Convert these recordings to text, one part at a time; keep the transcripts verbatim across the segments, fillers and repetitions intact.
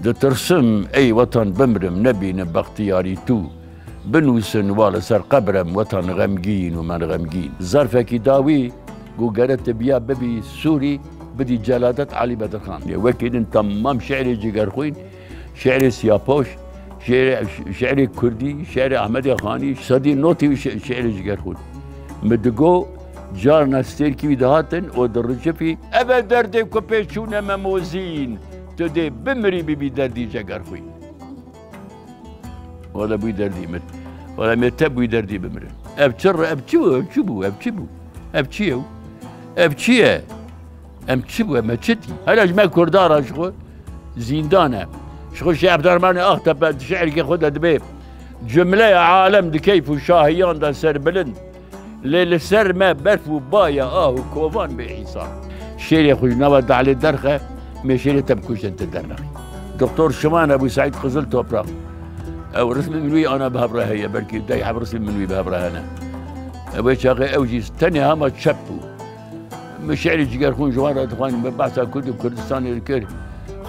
Ditirsim, ey wetan, bimrim, nebînim bextiyarî tu. Binûsin wa li ser qebrem, wetan xemgîn û men xemgîn. Zerfekî dawî, ku gere tu biya bibî sûrî, bidî Celadet Alî Bedirxan. Wekî din temam şi'rê Cigerxwîn, şi'rê Siyapoş, şi'rê, şi'rê Kurdî, şi'rê Ehmedê Xanî, sedî notî şi-, şi'rê Cigerxwîn. Min digo, carna stêrkî wî dihatin û diricifî, "Ev e derdê ku pê çûne me mozîn, tu dê bimrî bibî derdî Cegerxwîn." Wele bûyî derdî mir. Wele me te bûyî derdî bimirin. Ev çi re-, ev çi bû, ev çi bû, ev çi bû? Ev çi ye? Ev çi ye? Em çi bû, em çi tî? Hele ji me Kurdan re ji xwe zîndan e. Ji xwe Şêx Ebdermanê Axtepe di şi'rkê xwe de dibê, "Cumleya alem di keyf û şahiyan de serbilind." Lê li ser me berf û baya ah û kovan bê îsan. Şêrê xwe ji nava dehlê derxe, mêşêrê te bi kuştin tu dernexî. Doktor Şiman Ebû Seîd Qizil Toprak. Ew rismê min wî ana bi hev re heye, belkî dey heb rismê min wî bi hev re hene. Ew ê çaxê ew jî tenê hema çep bû. Min şi'rê Cigerxwîn ji wan re dixwend, min behsa Kurd û Kurdistanê dikir.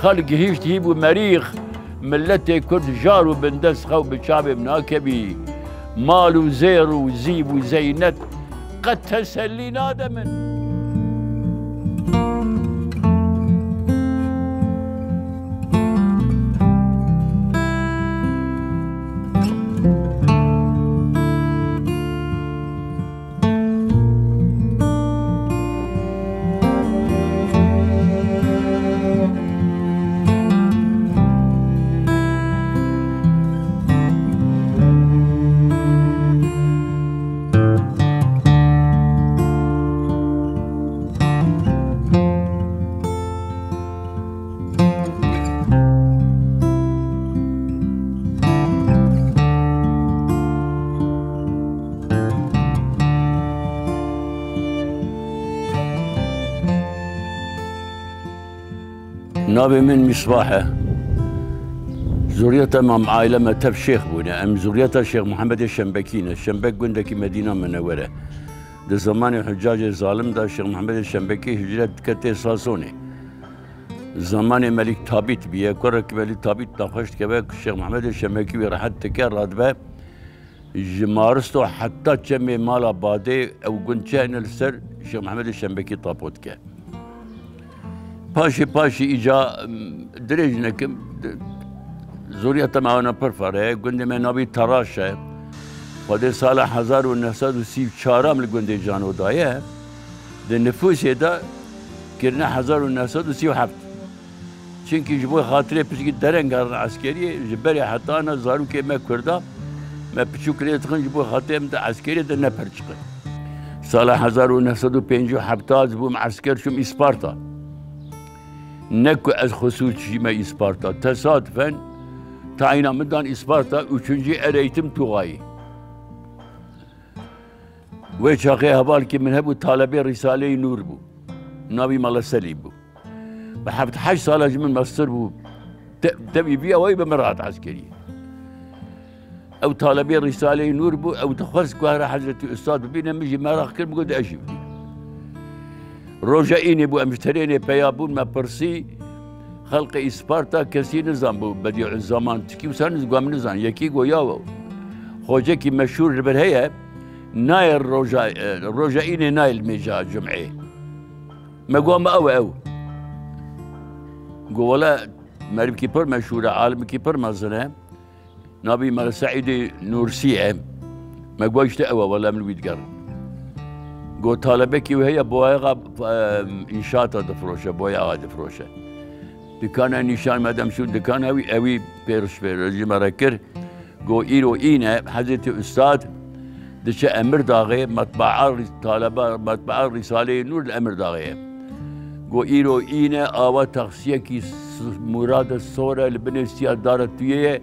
Xelk gihîşt hîv û merîx, miletê Kurd jar û bindest xew bi çavê min nakevî. Mal û zêr û zîv û zeynet qet tesellî nade min. Navê min Misbah e. Zuriyeta me, aile me tev şêx bûne. Em zuriyeta Şêx Muhammedê Şembekî ne. Şembek gundekî Medîna Minewer e. Di zemanê Huccacê Zalim de Şêx Muhammedê Şembekî hicret dike tê Sasonê. Zemanê Melîk Tabît bûye, kurek Melîk Tabît nexweş dikeve, Şêx Muhammedê Şembekî wî rehet dike, radibe. Ji Maristo heta çemê mala Badê ew gund çi hene li ser Şêx Mehmedê Şembekî tapo dike. Paşê paşê îca, m, dirêj nekim, di-, zûriya te me wana pir fare ye. Gundê me navî Teraş e. Xwedê sala hezar û neh sed û sî û çar em li gundê Cano daye. Di nifûsê de kirine hezar û neh sed û sî û heft. Çimkî ji bo xatirê piçkî dereng herin eskeriyê, ji berê heta ana zarokê me Kurda, me piçûk lê dixin ji bo xatirê em di eskeriyê de nepirçiqin. Sala hezar û neh sed û pêncî û heft ez bûm esker, çûm Îsparta. Ne ku ez xusûs çûme Îsparta, tesadüfen tayîna min dan Îsparta, üçüncü eğitim tugayî. Wê çaxê hevalkî min hebû, talebê Rîsaleyê Nûr bû. Navî Mala Selîm bû. Bi heft heşt sala ji min mestir bû. Te-, tevî vî awayî bi min re hat eskeriyê. Ew talebê Rîsaleyê Nûr bû, ew dixwest ku here Hezretî Ustad bibîne, min jî meraq kir, min got, ez jî bibînim. Roja înê bû, em ji terênê peya bûn, me pirsî, xelqê Îsparta kesî nizan bû, Bedîuzzeman, tikî wisa niz-, gwa min nizan, yekî go ya we. Xocekî meşhûr li vir heye, nayê roja, e, roja înê nayê li mêja cumê. Me got, "Ma ew e ew." Got, "Wele merivkî pir meşhûr e, alimekî pir mezin e. Navî Mele Seîdê Nûrsî ye." Me got, "Îşte ew e, wele em li wî digerin." Got, "Talebekî wê heye, boyaxa, e, înşaata difiroşe, boyaxa difiroşe." Dikana nîşan me dem şûn dikana wî, ewî pêriş pêriş ji me re kir. Got, "Îro îne, Hezretî Ustad diçe Emirdaxê, metbaa Rî-, taleba, metbaa Rîsaleyê Nûr li Emirdaxê ye." Got, "Îro îne, awa taksiyekî s-, mûrade sor e, li binê siya dara tuyê ye.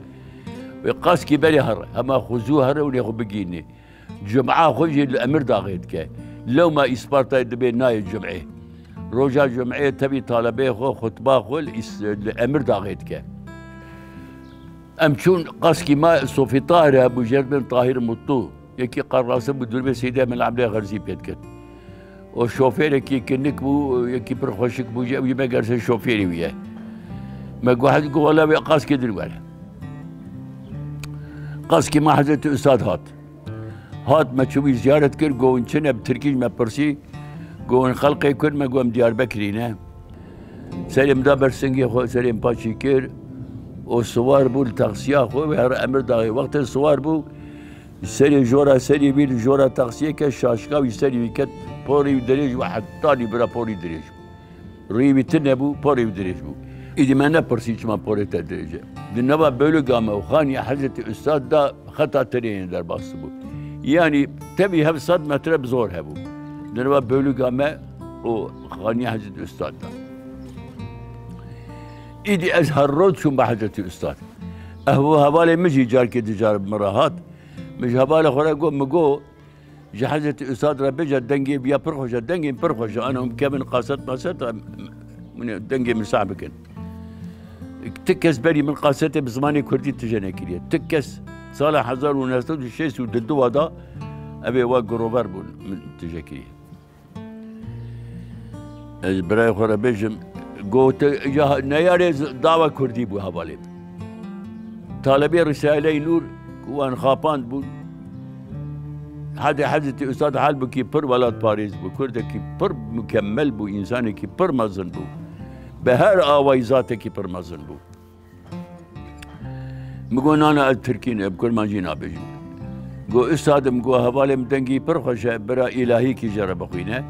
Wê qaskî berê here, hema xuzû here û nê xwe bigihînê. Cuma xwe jî li Emirdaxê dike. Lewma Îspartayê dibê nayê cumê. Roja cumê tevî talebê xwe, xutba xwe li Îs-, li Emirdaxê dike." Em çûn, qaskî ma Sofî Tahir hebû, jêr bin Tahir Mutlu. Yekî qerrasî bû, dûrbê Seydê Emel Emrê Xerzî pê dikir. Û şofêrekî kinik bû, yekî pir xweşik bû, ew jî megerse şofêrê wî ye. Me got, hez got, wele wê qaskê din were. Qaskê me Hezretî Ustad hat. Hat me çû wî ziyaret kir, got, hûn çi ne, bi tirkî ji me pirsî, got, hûn xelqê Kurd, me got, em Diyarbekirî ne. Serê min da ber singê xwe, serê min paçî kir û siwar bû li taksiya xwe, wê her Emir Daxê. Wextê siwar bû, serê jora serê wî li jora taksiyê ket, şaşka wî serê wî ket, porê wî dirêj bû, hetanî bira porî dirêj bû. Rûyê wî tune bû, porê wî dirêj bû. Îdî me nepirsî çima porê te dirêj e. Di nava bölüga me û xaniya Hezretî Ustad da xeta trênê derbas bû. Yanî tevî heft sed metre bi zor hebû. Di nava bölüga me û xaniya Hezretî Ustad da. Îdî ez her roj çûm bi Hezretî Ustad. Ev û hevalê min jî carkê dicar bi min re hat. Min ji hevalê xwe re got, min got, ji Hezretî Ustad re bêje, dengê viya pir xweş e, dengên pir xweş e. Ana hûn kevin qaset maset re, hûn ê dengê min seh bikin. Ti kes berî min qasetê bi zimanê kurdî tije nekiriye. Ti kes sala hezar û neh sed û şêst û du da ev ê we girover bûn min tije kiriye. Ez birayê xwe re bêjim, got, ya neyarê z-, dawa kurdî bû hevalê min. Talebê Risale-i Nur, ku wan xapand bûn, hedê Hezretî Ustad halbûkî pir welatparêz bû, kurdekî pir mukemmel bû, însanekî pir mezin bû. Bi her awayî zatekî pir mezin bû. Min got, "Na, na, ez tirkî ne, bi kurmancî nabêjim." Got, "Ustadim," got, "hevalê min dengî pir xweş e, bira îlahîkî jê re bixwîne."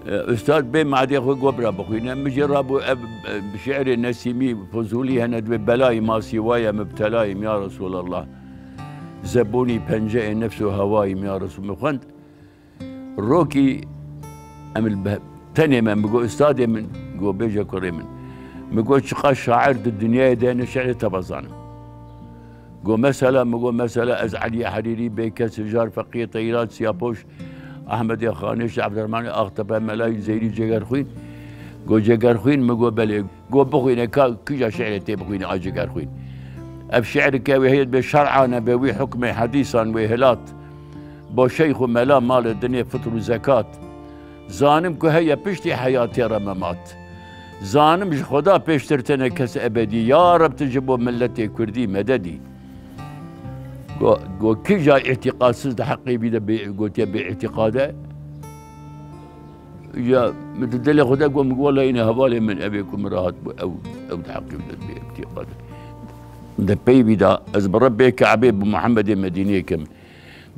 E, ustad bê madê xwe got, "Bira bixwîne." Min jê rabû ev, e, şi'rê Nesîmî, Fuzûlî hene, divê, "Belayî ma sîwaye mibtelayim ya Resûlallah. Zebûnî penceê nefs û hewayim ya Resûl." Min xwend. Rokî em li be-, tenê me, min got, "Ustadê min," got, "bêje kurê min." Min got, "Çiqas şair di dinyayê de ne şi'rê te bazanim." Got, "Mesela?" Min got, "Mesela ez Eliyê Herîrî, Bêkes, Hijar, Feqiyê Teyrat, Siyapoş, Ehmedê Xanî, Şêx Ebdurrahmanê Axtepe, Melayî Zeyrî, Cegerxwîn." Got, "Cegerxwîn?" Min got, "Belê." Got, "Bixwîne ka, kîja şi'rê tê bixwîne a Cegerxwîn." Ev şi'rike wê heye dibe şer'a nebe, wî hukmê hedîsan wê hilat. Bo şeyx û mela malê dinê fitr û zekat. Zanim ku heye piştî heyatê re memat. Zanim ji Xweda pêştir tene kes ebedî. Ya Reb, tu ji bo milletê kurdî mededî. Go, go kîja îtîqatsiz di heqê vî de bê, gotiye bê îtîqad e? Ya, min di dilê xwe de got, min got, "Wela, înê hevalê min, ev ê ku min re hat bû, ew, ew di heqê vî de bê îtîqad e." Di pey vî de, ez bi Rebbê Ke'bê, bi Muhammedê Medîneyê kim.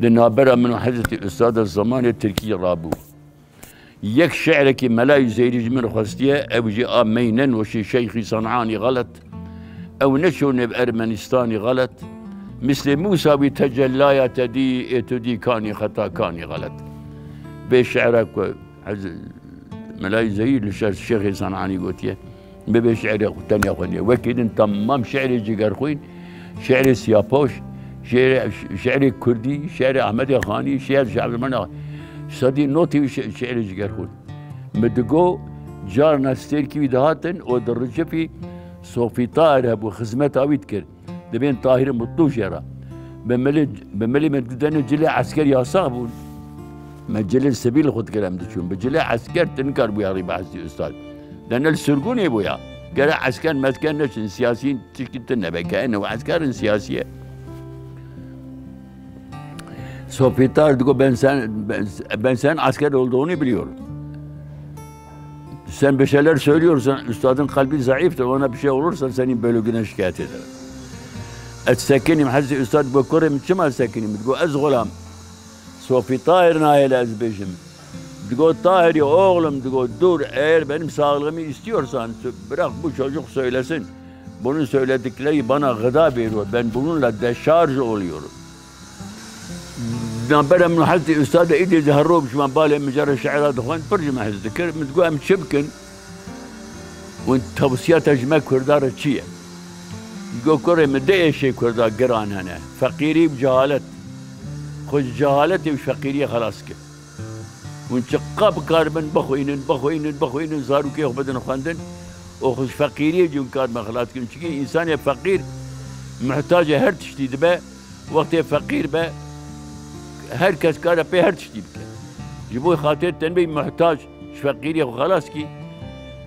Di navbera min û Hezretî Ustad de zemanê tirkî rabû. Yek şi'rekî Melayî Zeyrî ji min xwestiye, ew jî a meynen weşî Şeyxî San'anî xelet. Ew neçû nêv Ermenistanî xelet. Mislê Mûsa wî tecellaya te dî, ê tu dî kanî xeta kanî xelet. Vê şi'ra ku Ez, Melayî Zehîr li ser Şêxê Sananî gotiye, "Bibê şi'rê xwe tenya xwe niye." Wekî din temam şi'rê Cigerxwîn, şi'rê Siyapoş, şi'rê, şi'rê Kurdî, şi'rê Ehmedê Xanî, şi'rê Şehbirman Axa. Sedî notî şi-, şi'rê Cigerxwîn. Min digo, carna stêrkî wî dihatin û di ricifî Sofî Tahir hebû, xizmeta wî dikir. Dibên Tahîr Mutlu jê re. Bi milê, bi milê me didene cilê esker yasax bûn. Me cilê sivîl xwe dikir em diçûn. Bi cilê esker tu nikar bûya rî behsî ustad. Dene li sirgûnê bûya. Gere esker mesker neçin, siyasî tişkî tune be ke ene û esker in siyasî ye. Sofî Tahir digo, "Ben sen, ben, ben sen asker olduğunu biliyorum." Sen bir şeyler söylüyorsan, üstadın kalbi zayıftır, ona bir şey olursa senin bölüğüne şikayet ederim. Ez sekinîm, hezî ustad got, "Kurê min, çima sekinîm?" Digo, "Ez xulam, Sofî Tahir nahêle ez bêjim." Digo, "Tahirî oğlum," digo, "dur, eğer benim sağlığımı istiyorsan, bırak bu çocuk söylesin. Bunun söyledikleri bana gıda veriyor, ben bununla deşarj oluyorum." Navbera min û Hezretî Ustad de îdî ji her roj ji me balê min cara şi'ra dixwend, pir ji me hez dikir. Min digot, "Em çi bikin? Hûn tewsiya te ji me Kurda re çi ye?" Got, "Kurê min, du êşê Kurda giran hene. Feqîrî û cehalet. Xwe ji cehaletê û ji feqîriyê xelas kin. Hûn çiqa bikaribin bixwînin, bixwînin, bixwînin, zarokê xwe bidin xwendin û xwe ji feqîriyê jî hûn karibin xelas kin. Çimkî însanê feqîr muhtacê her tiştî dibe." Wextê feqîr be, her kes kare pê her tiştî bike. Ji bo xatirê tenbê muhtac ji feqîriyê xwe xelas kî,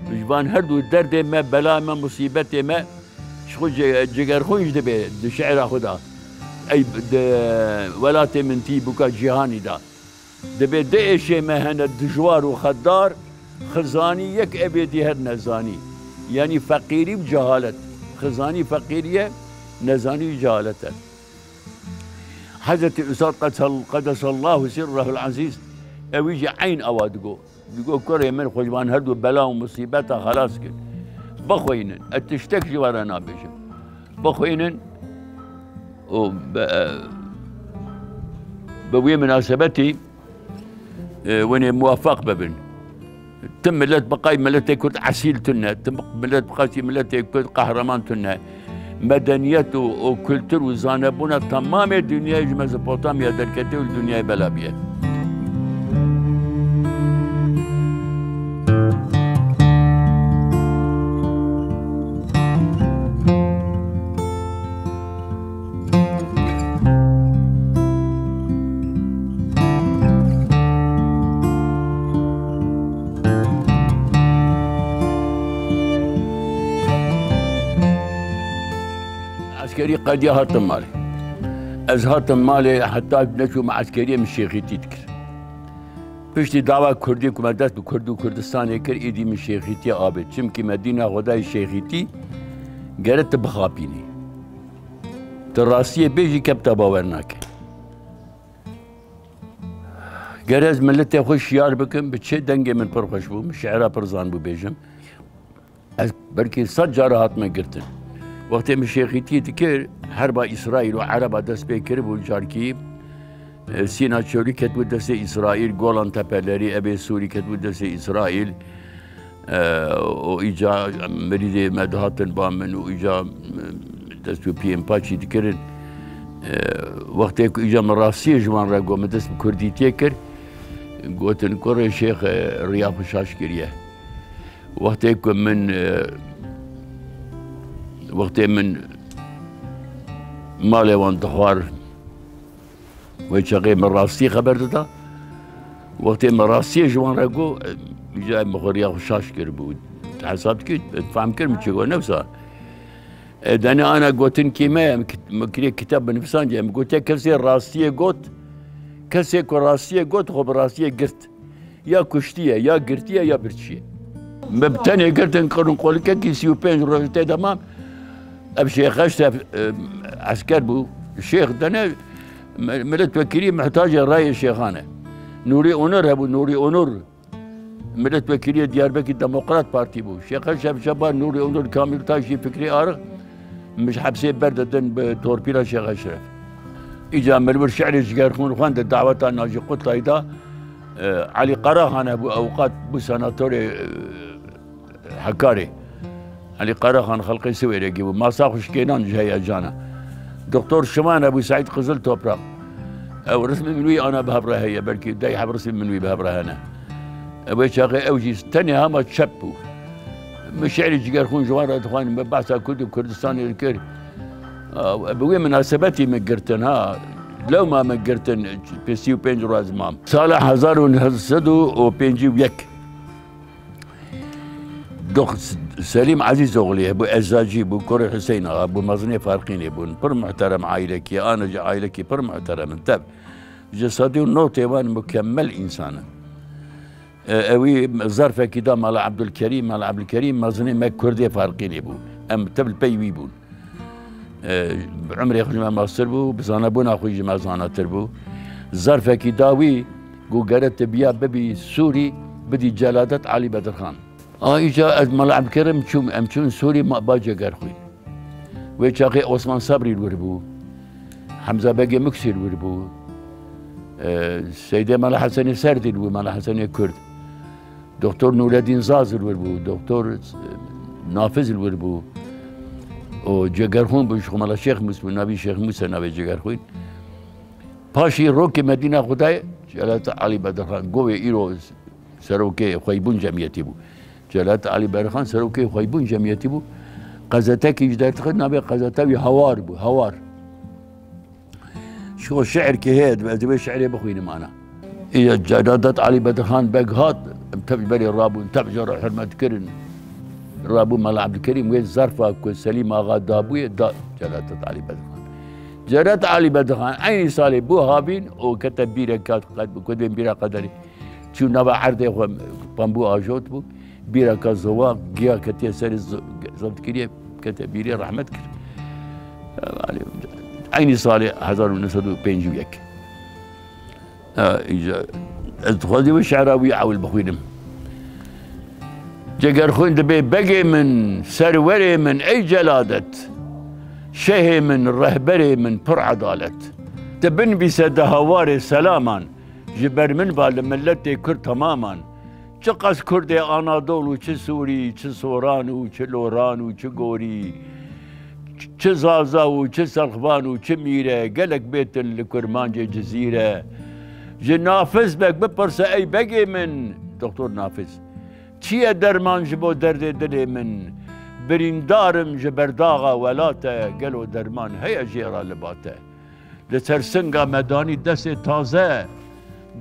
Ji van her du derdê me, bela me, musîbetê me, ji xwe ci-, cigerxwîn jî dibe di şi'ra xwe de. Ey di welatê min tî bûka cîhanî de. Dibê di êşê me hene dijwar û xedar, xizanî yek ebêdî her nezanî. Yanî feqîrî û cehalet. Xizanî feqîrî ye, nezanî cehalet e. Hezretî Üstad Qedesel-, Qedesallahu sirrehul ezîz, ewî jî eyn ewa digo. Digo, kurê min, xwe ji van her du bela û musîbeta xelas kir. Bixwînin, ez tiştek ji we re nabêjim. Bixwînin û bi, bi wê minasebetî, e, winê muwefeq bibin. Tim milet biqay miletê Kurd esîl tune, tim milet biqasî miletê Kurd qehreman tune. Medeniyet û, û kultur û zanebûna temamê dinyayê ji Mezopotamya derketiye û li dinyayê bela bûye. Eskerî qediya hatim malê. Ez hatim malê, heta neçûm eskeriyê min şêxîtî dikir. Piştî dava Kurdî ku me dest bi Kurd û Kurdistanê kir, îdî min şêxîtiyê avêt. Çimkî me dîna Xwedayê şêxîtî gere tu bixapînî. Tu rastiyê bêjî, kep te bawer nake. Ger ez miletê xwe şiyar bikim, bi çi dengê min pir xweş bû, min şi'ra pir zanbû bêjim. Ez belkî sed cara hatime girtin. Wextê min şêxîtiyê dikir, herba Îsraîl û Ereba dest pê kiribû carkî, e, Sîna Çolî ketibû destê Îsraîl, Golan Tepelerî, Ebê Sûrî ketibû destê Îsraîl. E, û îca mirîdê me dihatin ba min û îca, e, dest û piyên paçî dikirin. E, wextê ku îca min rastiyê ji wan re got, min dest bi kurdîtiyê kir, gotin, kurê şêx, e, riya xwe şaş kiriye. Wextê ku min, e, wextê min malê wan dixwar, wê çaxê min rastî xeber dida. Wextê min rastiyê ji wan re got, e, îca min xwe riya xwe şaş kiribû. Tu hesab dikî, tu fehm kir min çi got, ne wisa. E, denê ana gotin kî me, em kit-, min kirê kitap binivîsandiye, em gotiye kesê rastiyê got, kesê ku rastiyê got, xwe bi rastiyê girt. Ya kuştiye, ya girtiye, ya birçiye. Me bi tenê girtin, qirûnqolikekî sî û pênc roj tê de mam. Ev Şêx Eşref, e, esker bû. Şêx dene, me-, milletvekilî muhtacê rayê şêxan e. Nûrî Onur hebû, Nûrî Onur. Milletvekilî Diyarbekir Demokrat Partî bû. Şêx Eşref Şeba, Nûrî Onur, Kamîl Taşî, Fikrî Arix. Min ji hepsê berdidin bi torpîla Şêx Eşref. Îca min li wir şi'rê Cigerxûn xwendin, daweta Naci Qutlayî da. E, Elî Qaraxan hebû, ewqat bû senatorê, e, Hekarê. Elî Qaraxan xelqê Siwêrekî bû. Masa xwe şikênan ji heyecana. Doktor Şiman hebû, Seîd Qizil Toprak. Ew rismê min wî ana bi hev re heye, belkî dey heb rismê min wî bi hev re hene. Ew ê çaxê ew jî tenê hema çep bû. Min şi'rê Cigerxûn ji wan re dixwend, min behsa Kurd û Kurdistanê dikir. Bi wê minasebetî min girtin, ha. Lewma min girtin, pê sî û pênc roj mam. Sala hezar û neh sed û pêncî û yek. Dox-, Selîm Ezîzoglî hebû, Ezacî bû, kurê Huseyna bû, mezinê Farqînê bûn. Pir muhterem aîlekî, ana jî aîlekî pir muhterem in. Tev, ji sedî û notê wan mukemmel însan in. E, ewî zerfekî da Mala Ebdulkerîm, Mala Ebdulkerîm mezinê me Kurdê Farqînê bû. Em tev li pey wî bûn. E, bi umrê xwe ji me mastir bû, bi zanebûna xwe ji me zanatir bû. Zerfekî da wî, got, gere tu biya bibî Sûrî, bidî Celadet Alî Bedirxan. A îca ez Mala Ebdulkerîm çûm, em çûn Sûrî, ma ba Cegerxwîn. Wê çaxê Osman Sabrî li wir bû, Hemza Begê Muksî li wir bû, e, Seydê Mala Hesenê Serdî li wir, Mala Hesenê Kurd, Doktor Nûreddîn Zaz li wir bû, Doktor, e, Nafiz li wir bû, û Cegerxwîn bû, ji xwe Mala Şêx Mûs bû, navî Şêx Mûs e, navê Cegerxwîn. Paşî rokê Medîna Xwedayê, Celadet Alî Bedirxan, govê îro serokê Xweybûn Cemiyetî bû. Celadet Alî Bedirxan serokê Xweybûn Cemiyetî bû. Qezetekî ji derdixist, navê qezeta wî Hawar bû, Hawar. Ji xwe şi'rkê heye, ez divê şi'rê bixwînim ana. Îja Celadet Alî Bedirxan Beg hat, em tev ji berê rabûn, tev ji re hurmet kirin. Rabû Mela Ebdulkerîm wê zerfa ku Selîm Axa dabûyê da Celadet Alî Bedirxan. Celadet Alî Bedirxan eynî salê bû havîn û kete bîreka qed-, ku dên bîra qederê. Çû nava erdê xwe, pembû ajot bû. Bîreka ziwa giya ketiye serê z-, zeft kiriye, kete bîrê rehmet kir. Eynî salê hezar û neh sed û pêncî û yek. Ha, îca-, ez dixwazî wî şi'ra wî ewil bixwînim. Cegerxwîn dibê begê min, serwerê min, ey Celadet. Şehê min, rehberê min, pir edalet. Ti binivîse di hawarê selaman, ji ber min va li miletê Kurd temaman. Çiqas Kurdê Anadol û çi Sûrî, çi Soran û çi Loran û çi Gorî, çi Zaza û çi Selxvan û çi Mîre, gelek bêtin li Kurmancê Cizîre. Ji Nafiz Beg bipirse ey begê min, Doktor Nafiz, çi ye derman ji bo derdê dilê min? Birîndar im ji ber daxa welat e, gelo derman heye jê re li ba te? Li ser singa me danî destê taze,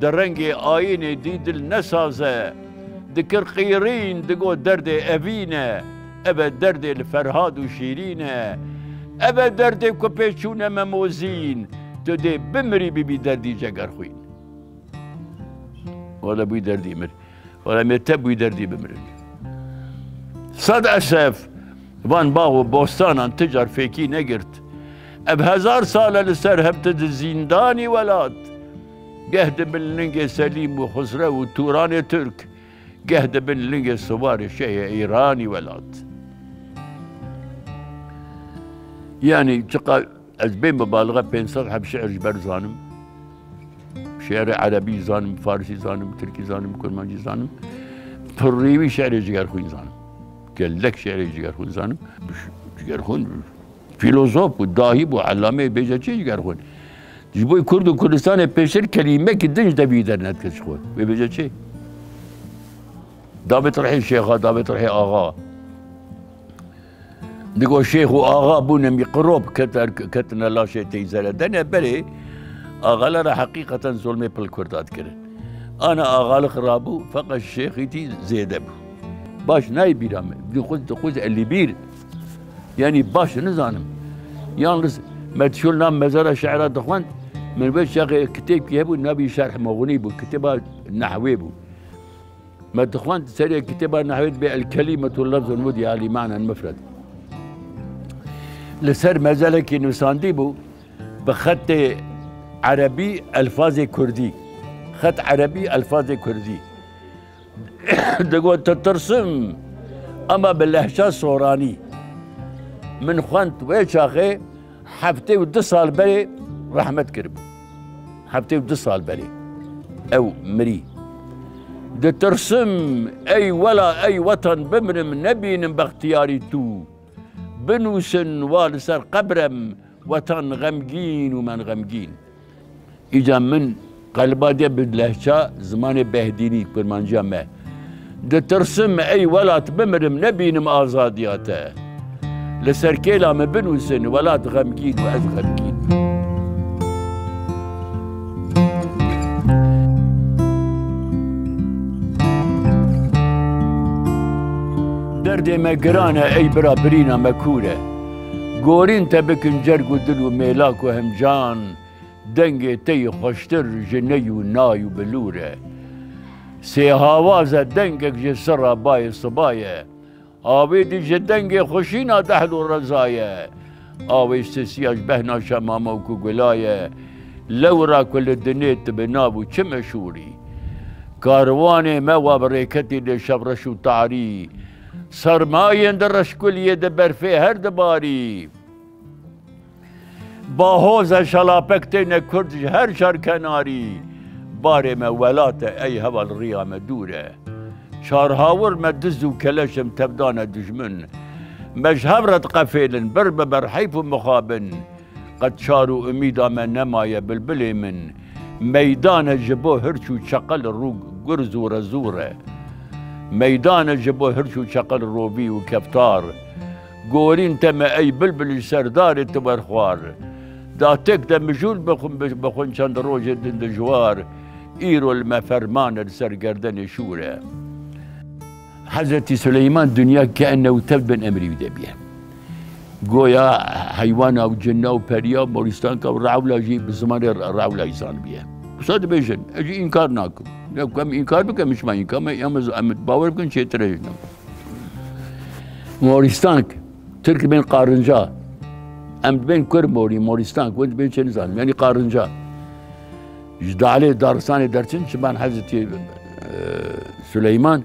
di rengê ayînê dî dil ne saz e. Dikir qîrîn, digot derdê evîn e. Ev e derdê li Ferhad û Şîrîn e. Ev e derdê ku pê çûne me mozîn. Tu dê bimirî bibî derdî Cegerxwîn. Wele bûyî derdî mir. Wele me te bûyî derdî bimirin. Sed esef, van bax û bostanan ti car fêkî negirt. Ev hezar sal e li ser hev tu di zîndanî welat. Geh di bin lingê Selîm û Xusrew û Tûranê Tirk, geh di bin lingê Siwarê Şehê Îranî welat. Yanî çiqa Ez bê mubalixe pênc sed heb şi'ir ji ber zanim. Şi'rê erebî zanim, farisî zanim, tirkî zanim, kurmancî zanim. Pirrî wî şi'rê Cigerxwîn zanim. Gelek şi'rê Cigerxwîn zanim. Cigerxwîn fîlozof bû, dahî bû, elameyê bêje çi Cigerxwîn. Ji bo Kurd û Kurdistanê pêştir kelîmekî din ji devî dernedike ji xwe. Wê bêje çi? Davêt rihê şêxa, davêt rihê axa. Digo şêx û axa bûne mîqrob, keter-, ketine laşê teyzere. Dene berê, axalara heqîqeten zulmê pil Kurda dikirin. Ana axalix rabû, feqet şêxîtî zêde bû. Baş nayê bîra min. Dixwez, dixwez elî bîr. Yanî baş nizanim. Yalnız me dişol nav mezara şi'ra dixwend, min wê çaxê kitêbkî hebû, navî Şerh Muxnî bû, kitêba nehwê bû. Me dixwend serê kitêba nehwê dibê El-Kelimetu Lefzun Wudîa Li Ma'nen Mufred. Li ser mezelekî nivîsandî bû, bi xetê erebî elfazê kurdî. Xet erebî elfazê kurdî. Digot, ditirsim, ama bi lehça soranî. Min xwend wê çaxê, heftê û du sal berê rehmet kiribû. Heftê û du sal berê ew mirî. Ditirsim, ey wela, ey wetan, bimirim, nebînim bextiyarî tu. Binûsin wa li ser qebrem, wetan xemgîn û men xemgîn. Îca min qelba de bi lehça zimanê behdînî, kurmanciya me. Ditirsim ey welat bimirim, nebînim azadiya te. Li ser kêla min binûsin, welat xemgîn û ez xemgîn. Derdê me giran e, ey bira, birîna me kûr e. Gorîn te bikin cerg û dil û mêlak û hemcan, dengê te yî xweştir ji ney û nay û bilûr e. Sêhawaz e dengek ji sira bayê siba ye. Avêdî ji dengê xweşîna dehl û reza ye. Awê sisiya ji behna şemamok û gula ye. Lewra ku li dinê tu bi nav û çi meşhûrî. Karwanê me wa bi rêketî lê şevreş û tarî. Sermayên di reşkuliyê di berfê her dibarî. Bahoz e şalapek têne kurd ji her çar kenarî. Barê me welat e, ey heval riya me dûr e. Çar hawir me diz û keleş in tevdane dijmin. Me ji hev re diqefêlin, bir bi ber heyf û mixabin. Qet çar û umîda me nemaye bilbilê min. Meydan e ji bo hirç û çeqel rû gurz û rezûr e. Meydan e ji bo hirç û çeqel rovî û keftar. Gorîn te me ey bilbil ji ser darê tu werxwar. Datêk de mijûl bixwin, bixwin çend rojê din dijwar. Îro li me ferman e li ser gerdenê şûr e. Hezretî Suleyman dinya ke ennew tevd bin emrî wî de bîye. Goya heywana û cinna û periya û morîstanka û rewla jî bi zimanê re-, rewla îsan bîye. Wisa dibêjin, ez jî înkar nakim. Ya ku em înkar bikin, min şima înkar me, ya me, em bawer bikin çêtir e ji ne. Morîstank, Tirk bên qarinca. Em dibên kur morî, morîstank, win dibên çi nizanim, yanî qarinca. Ji dalê daristanê derçin, çiman Hezretî, e, Suleyman,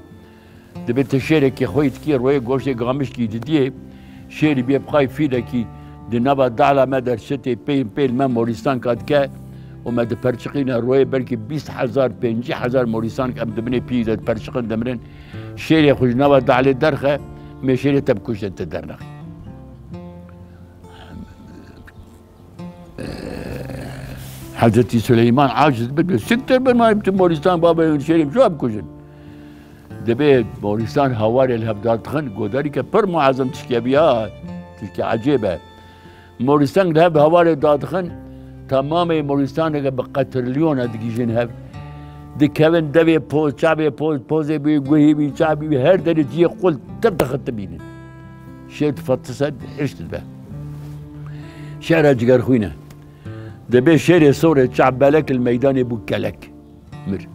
Dibê ti şêrekî xwe yî dikî, royê goştê gamişkî didiyê, şêrî bê bixay fîlekî di nava dala me derçitê pêl pêl me morîstanka dike û me diperçiqîne royê belkî bîst hezar, pêncî hezar morîstank em di binê pî de diperçiqin dimirin. Şêrê xwe ji nava dalê derxe, mê şêrê te bikuşte te dernexî. Hezretî Suleyman aciz bibê, siktir bin, ma tu morîstan, babê şêrê min çawa bikujin. Dibê morîstan hawarê li hev dadixin, godarîke pir muezim tişkê bîya, tişkê ecêb e. Morîstan li hev hawarê dadixin, temamê morîstaneke bi qetrilyona digihîjin hev. Dikevin devê poz, çavê poz, pozê wî, guhê wî, çavê wî, her derê cihê qul tir dixin dibînin. Şêr difetise, hişt dibe. Şêra cigerxwîn e. Dibê şêrê sorê çav belek li meydanê bû kelek. Mir.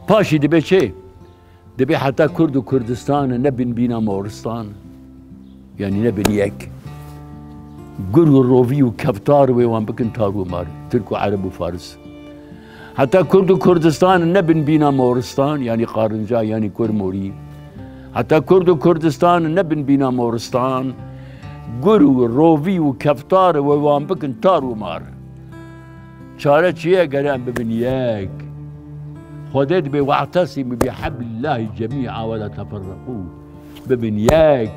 Paşî dibê çê? Dibê heta Kurd û Kurdistan nebin bîna Moristan. Yanî nebin yek. Gur û rovî û keftar wê wan bikin tar û mar. Tirk û Ereb û Faris. Heta Kurd û Kurdistan nebin bîna Moristan, yanî qarinca, yanî kur morî. Heta Kurd û Kurdistan nebin bîna Moristan, gur û rovî û keftar wê wan bikin tar û mar. Çare çi ye, ger em bibin yek? Xwedê dibê, "We'tesimû biheblillahî cemî'a we la teferreqû." Bibin yek.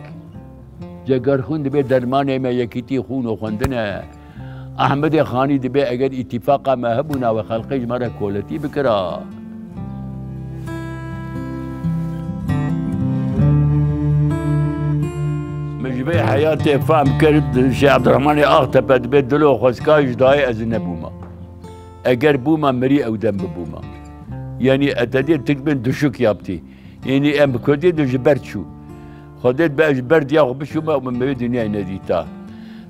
Cegerxwîn dibê dermanê me yekîtî, xûn û xwendin e. Ehmedê Xanî dibê eger îtîfaqa me hebûna, we xelqê ji me re koletî bikira. Min ji vê heyatê fehm kir, Şêx Ebdurrahmanê Axtepe dibê dilo xwezka ji dayê ez nebûma. Eger bûma, mirî ew dem bibûma. Yanî etedê tik bin düşük yaptî. Yanî em bi Kurdî de ji ber çû. Xwedê dibe ez ji ber diya xwe biçûme û min bi vê dinyayê nedîta.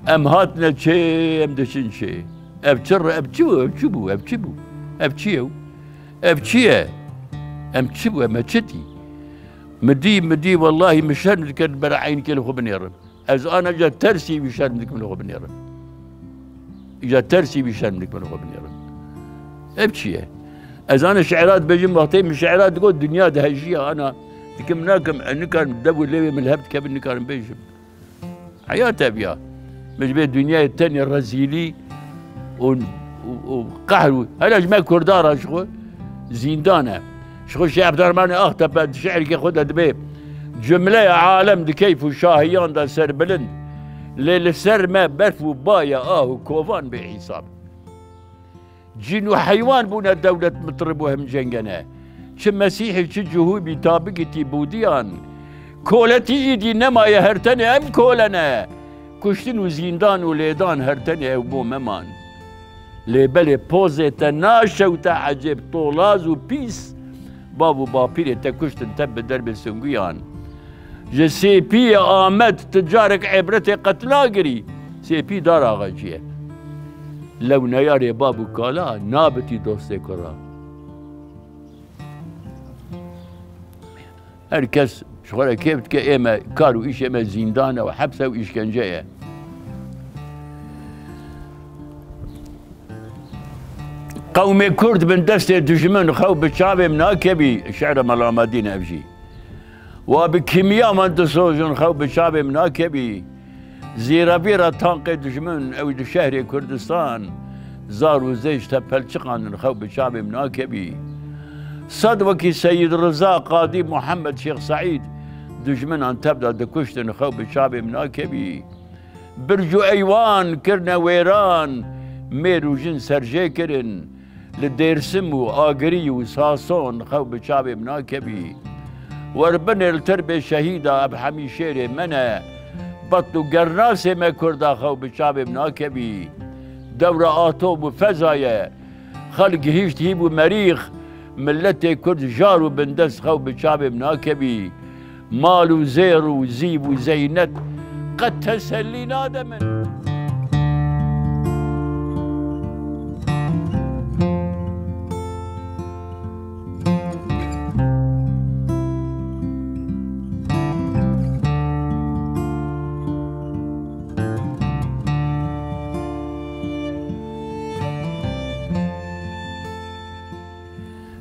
Em hatine çê, em diçin çê. Ev çi re-, ev çi bû, ev çi bû, ev çi bû? Ev çi ye? Ev çi ye? Em çi bû, em çi tî? Min dî, min dî, wellahî min şerm dikir li ber eynikê li xwe binêrim. Ez ana ca tersî wî şerm dikim li xwe binêrim. Îca tersî wî şerm dikim li xwe binêrim. Ev çi ye? Ez ana şi'ra dibêjim, wextê min şi'ra digot, dinya dihejiya ana dikim nakim, ez nikarim dev û lêvê min li hev dikevin, nikarim bêjim. Heyat ev ya. Min ji vê dinyayê tenê rezîlî û, û, û qehr û, hele ji me Kurdan re ji xwe zîndan e. Ji xwe Şêx Ebdurrahmanê Axtepe di şi'rikê xwe de dibê, "Cumleya alem di keyf û şahiyan de serbilind, lê li ser me berf û baye ah û kovan bê hîsab." Cîn û heywan bûne dewlet mitrib û hemcengene. Çi mesîhî, çi cihûbî, tabikî tî bûdiyan. Koletî îdî nemaye, her tenê em kole ne. Kuştin û zîndan û lêdan her tenê ew bo me man. Lê belê pozê te naşewte ecêb, tolaz û pîs. Bav û bapîrê te kuştin te bi derbê singuyan. Ji Sêpiyê Amed tu carek îbretê qet nagirî. Sêpî dar axecî ye. Lew neyarê bav û kala nabitî dostê kura. Her kes ji xwe re kêf dike, ê me kar û îşê me zîndan e û heps e û îşkence ye. Qewmê Kurd bin destê dijmin, xew bi çavê min nakevî, şi'ra Mela Amedî ne ev jî. Wa bi kîmiya man disojin, xew bi çavê min nakevî. Zîrevîra tankê dijmin, ew di şehrê Kurdistan, zar û zêj te pelçiqandin, xew bi çavê min nakevî. Sed wekî Seyîd Riza, Qadî Muhammed, Şêx Seîd, dijminan tev de dikuştin, xew bi çavê min nakevî. Birc û eywan kirine wêran, mêr û jin serjê kirin. Li Dêrsim û Agirî û Sason xew bi çavê min nakevî. Wer binêr li tirbê şehîda Ebhemî şêrê me ne. Betl û gernasê me Kurda xew bi çavê min nakevî. Dewra atom û feza ye. Xelk gihîşt hîv û merîx. Miletê Kurd jar û bindest xew bi çavê min nakevî. Mal û zêr û zîv û zeynet qet tesellî nade min.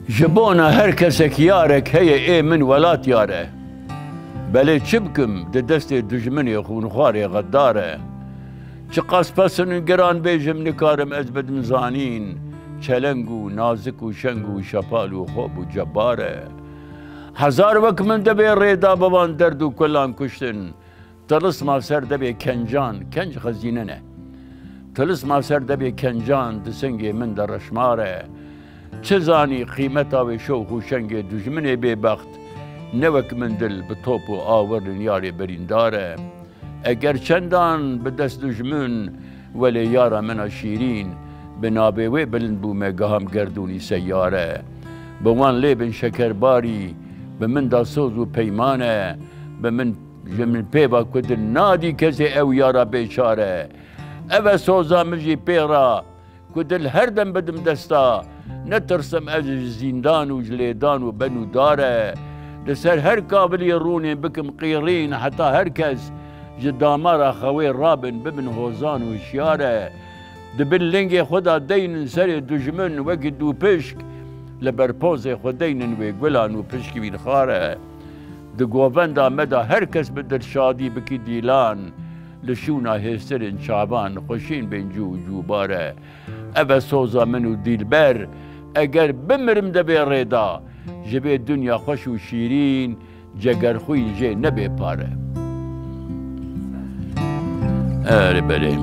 Ji bona her kesek yarek heye, ê min welat yar e. Belê çi bikim, di destê dijminê xûnxwarê xeddar e. Çiqas pesin û giran bêjim, nikarim ez bidim zanîn. Çeleng û nazik û şeng û şepal û xop û cebar e. Hezar wek min devê rêda bi van derd û kulan kuştin. Tilisma ser devê kencan, kenc xezîne ne. Tilisma ser devê kencan di singê min de reşmar e. Çi zanî qîmeta wê şox û şengê dijminê bêbext, ne wek min dil bi top û awirnin yarê birîndar e. Eger çendan bi dest dijmin, welê yara min a şîrîn, bi navê wê bilind bûme gaham gerdûnî seyar e. Bi wan lê bin şekerbarî, bi min da soz û peyman e, bi min Ji min pê ve ku dil nadî kesê ew yara bêçar e. Ev e soza min jî pê re ku dil her dem bidim desta. Netirsim ez ji zîndan û ji lêdan û ben û dar e. Li ser her kavilî rûnê bikim qîrîn heta her kes ji damara xewê rabin bibin hozan û hişyar e. Di bin lingê xwe de deynin serê dijmin wekî dûpişk, li ber pozê xwe deynin wê gulan û pişkî wî xar e. Di govenda me de her kes bi dilşadî bikî dîlan, li şûna hêstirên çavan xweşîn bên cû û cûbar e. Ev e soza min û dîlber, eger bimirim de vê rê de, ji vê dinya xweş û şîrîn, cegerxwîn jê nebê pare. Erê belê.